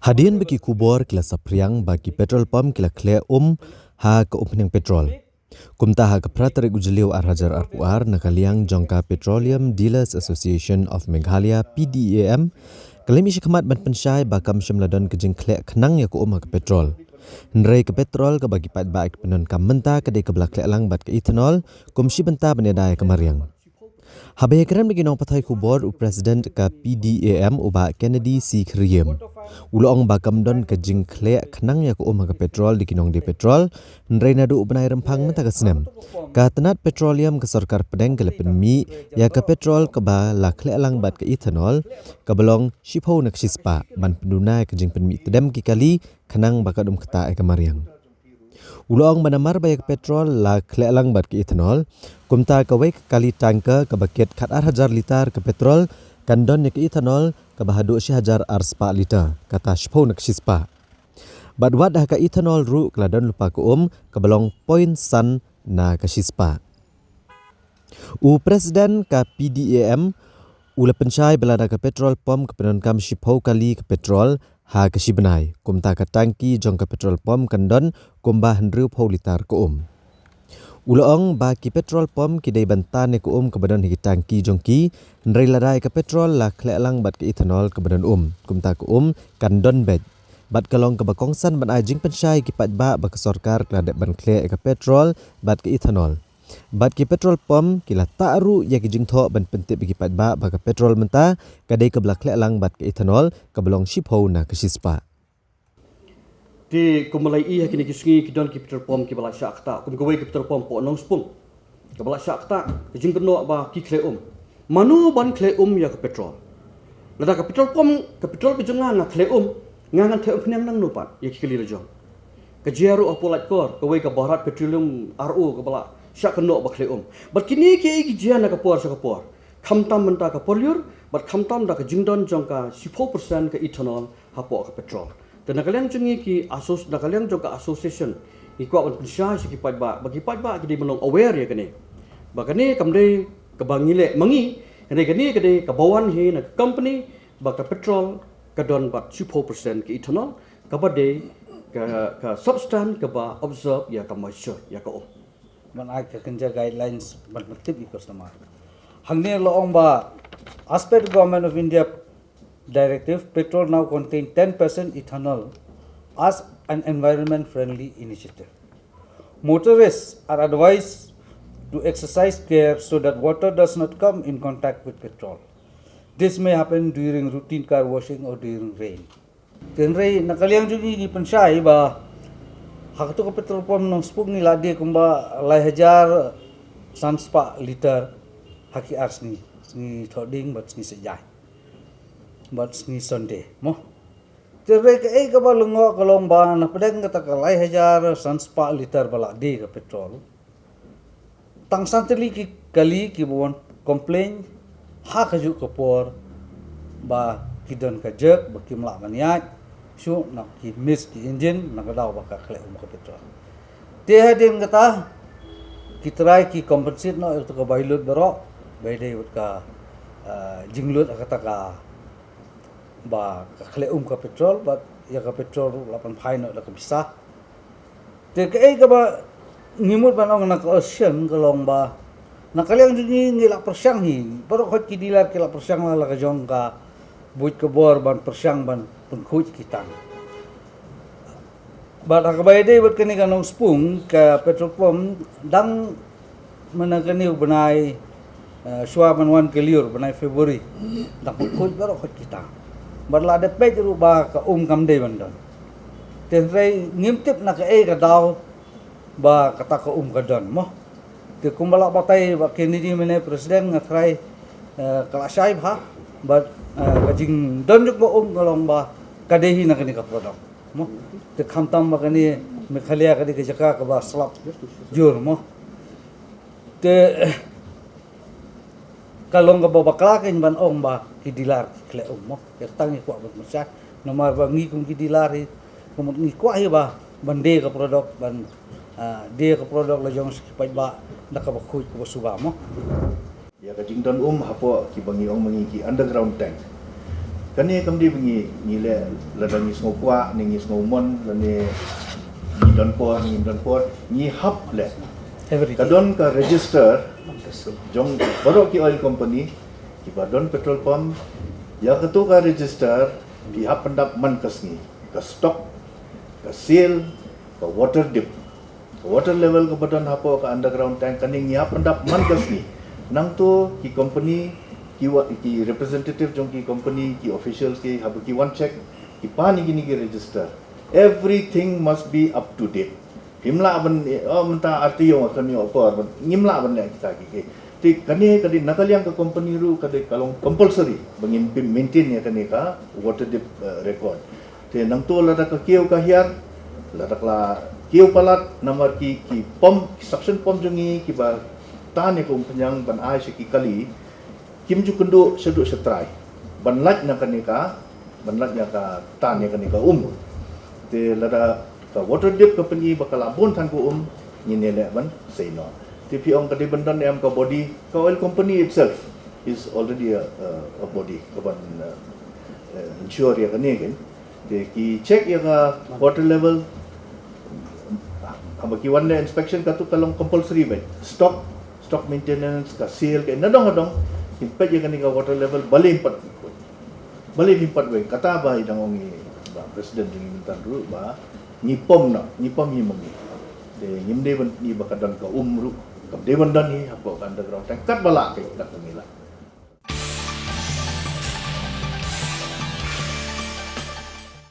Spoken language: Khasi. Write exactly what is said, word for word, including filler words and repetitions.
Hadien ba ki khubor ki la saphriang ba ki petrol pump ki la khleh um ha ka umphniang petrol. Kumta ha ka phra tarik u Jylliew ar hajar arphew ar, na ka liang jong ka Petroleum Dealers Association of Meghalaya, P D A M, ka la mih shakhmat ban pynshai ba kam shym la don ka jingkhleh khnang ïa ka um ha ka petrol. Hynrei ka petrol kaba ki paidbah ki pyndonkam mynta ka dei kaba la khleh lang bad ka ethanol, kum shi bynta ban ïada ïa ka mariang. Haba ïakren bad ki nongpathai khubor, u President ka P D A M, u Bah Kennedy C Khyriam, u la ong ba kam don ka jingkhleh khnang ïa ka um ha ka petrol da ki nongdie petrol, hynrei naduh u bnai Rymphang mynta ka snem, ka tnat petroleum ka sorkar pdeng ka la pynmih ïa ka petrol kaba la khleh lang bad ka ethanol, kaba long shiphew na ka shispah, ban pynduna ïa ka jingpynmih tdem ki kali, khnang ba kan ym ktah ïa ka mariang. U la ong ba namar ba ïa ka petrol la khleh lang bad ka ethanol, kumta kawei ka kali tanker kaba kit khat ar hajar litar ka petrol kan don ïa ka ethanol kaba haduh shi hajar ar spah litar, kata shiphew na ka shispah. Bad wat ha ka ethanol ruh ka la don lypa ka um kaba long point san na ka shispah. U President ka P D A M u la pynshai ba lada ka petrol pump ka pyndonkam shiphew kali ka petrol ha ka shi bnai, kumta ka tangki jong ka petrol pump kan don kumba hynriewphew litar ka um. U la ong ba ki petrol pump ki dei ban tan ïa ka um kaba don ha ki tangki jong ki, hynrei lada ïa ka petrol la khleh lang bad ka ethanol kaba don um, kumta ka um kan don beit. Bad ka long kaba kongsan ban ai jingpynshai ïa ki paidbah ba ka sorkar ka la dep ban khleh ïa ka petrol bad ka ethanol. Bad ki petrol pump ki la tah ruh ïa ki jingthoh ban pyntip ïa ki paidbah ba ka petrol mynta ka dei kaba la khleh lang bad ka ethanol kaba long shiphew na ka shispah. Te kumba la ïohi ha kine ki sngi ki don ki petrol pump kiba la shah ktah, kum kawei ka petrol pump hapoh Nongspung kaba la shah ktah, ka jingkynnoh ba ki khleh um. Mano ban khleh um ïa ka petrol? Lada ka petrol pump, ka petrol ka jong nga nga khleh um, nga ngan khleh umphniang nangno pat ïa ki kali la jong? Ka jia ruh hapoh Laitkor, kawei ka Bharat Petroleum R O kaba la shah kynnoh ba khleh um. Bad kine kiei ki jia na ka por sha ka por, khamtam mynta ka por lyiur, bad khamtam da ka jingdon jong ka shiphew percent ka ethanol hapoh ka petrol. Te na ka liang jong ngi ki asso-, na ka liang jong ka association, ngi kwah ban pynshai sha ki paidbah, ba ki paidbah ki dei ban long aware ïa kane. Ba kane kam dei kaba ngi leh ma ngi, hynrei kane ka dei kaba wan hi na ka company, ba ka petrol ka don bad shiphew percent ka ethanol, kaba dei ka, ka substance kaba absorb ïa ka moisture, ïa ka um. Ban ai ka kynja guidelines ban pyntip ïa ki customer. Hangne la ong ba, as per the Government of India directive, petrol now contain ten percent ethanol as an environment friendly initiative. Motorists are advised to exercise care so that water does not come in contact with petrol. This may happen during routine car washing or during rain. Hynrei na ka liang jong ngi ngi pynshai ba ha kato ka petrol pump Nongspung ngi la die kumba lai hajar san spah litar ha ki ar sngi, sngi Thohdieng bad sngi Saitjaiñ bad sngi Sunday mo. Te hynrei kaei kaba lyngngoh ka long ba na pdeng kata ka lai hajar san spah litar ba la die ka petrol, tang san tylli ki kali kiba wan complain ha kajuh ka por ba ki don ka jerk, ba kim lah ban ïaid shuh, na ki miss ki engine, na ka daw ba ka khleh um ka petrol. Te hadien kata ki try ki compensate noh ïa kata ka bai lut baroh, bai dei wat ka, ah, jinglut ha kata ka ba ka khleh um ka petrol, bad ïa ka petrol ruh la pynphai noh da ka pisa. Te kaei kaba ngi mut ban ong na ka Ocean ka long ba na ka liang jong ngi ngi la pyrshang hi, baroh khoit ki dealer ki la pyrshang la, la ka jong ka buit ka bor ban pyrshang ban pynkhuid ki tank. Bad ha kaba ïadei bad kane ka Nongspung ka petrol pump dang mynta kane u bnai, eh, shuwa ban wan ka lyiur, bnai February, dang pynkhuid baroh khoit ki tank. Bad la dep peit ruh ba ka um kam dei ban don. Te hynrei ngim tip na kaei ka daw ba kata ka um ka don mo. Te kumba la batai Bah Kennedy mynne, President, nga tharai, eh, ka la shai bha bad, eh, ka jingdon jong ka um ka long ba ka dei hi na kane ka product mo. Te khamtam ba kane Meghalaya ka dei ka jaka kaba slap jur mo. Te ka long kaba bakla kein ban ong ba ki dealer ki khleh um mo. Te tang ngi kwah ban pynshai, namar ba ngi kum ki dealer hi, ka mut ngi kwah hi ba ban die ka product, ban, ah, die ka product la jong sha ki paidbah da kaba khuid kaba suba mo. Ïa ka jingdon um hapoh kiba ngi ong ma ngi ki underground tank, Kane kam dei ba ngi, ngi leh lada ngi sngew kwah ne ngi sngew mon lane ngi don por ne ngim don por, ngi hap leh. Everything. Ka don ka register jong baroh ki oil company kiba don petrol pump, ïa kato ka register ki hap pyndap man ka sngi, ka stock, ka sale, ka water dip, ka water level kaba don hapoh ka underground tank, kane ngi hap pyndap man ka sngi. Nangto ki company, ki wa, ki representative jong ki company, ki officials ki haba ki wan check, ki pan ïa kine ki register. Everything must be up to date. Phim lah ban, oh, mynta arti ïong kan ïong por, ngim lah ban leh kita ki ki. Te kane ka dei na ka liang ka company ruh ka dei ka long compulsory ba ngin pyn maintain ïa kane ka water dip, eh, record. Te nangto lada ka kiew ka hiar, lada ka la kiew palat, namar ki, ki pump, ki suction pump jong ngi kiba tan ïa ka umphniang ban ai sha ki kali, kim ju kynduh shaduh shatrai ban lait na kane ka, ban lait ïa ka tan ïa kane ka um. Te lada ka water dip ka pyni ba ka la bun than ka um, ngin ïa leh ban sei noh. Te phi ong ka dei ban don em ka body, ka oil company itself is already a, a, a body ka ban, uh, uh, ensure ïa kane kin. Te ki check ïa ka water level. Haba ki wan leh inspection, kato ka long compulsory beit. Stock, stock maintenance, ka sale, ka nadong nadong, kin peit ïa kane ka water level, balei pat, balei kin pat weng. Kata ba i dang ong i ba president jong ngi mynta ruh ba ngi pom noh, ngi pom hi ma ngi. Te ngim dei ban, ngi ba ka don ka um ruh, kam dei ban don hi hapoh ka underground tank, kat ba lah ka, kat ba ngi lah.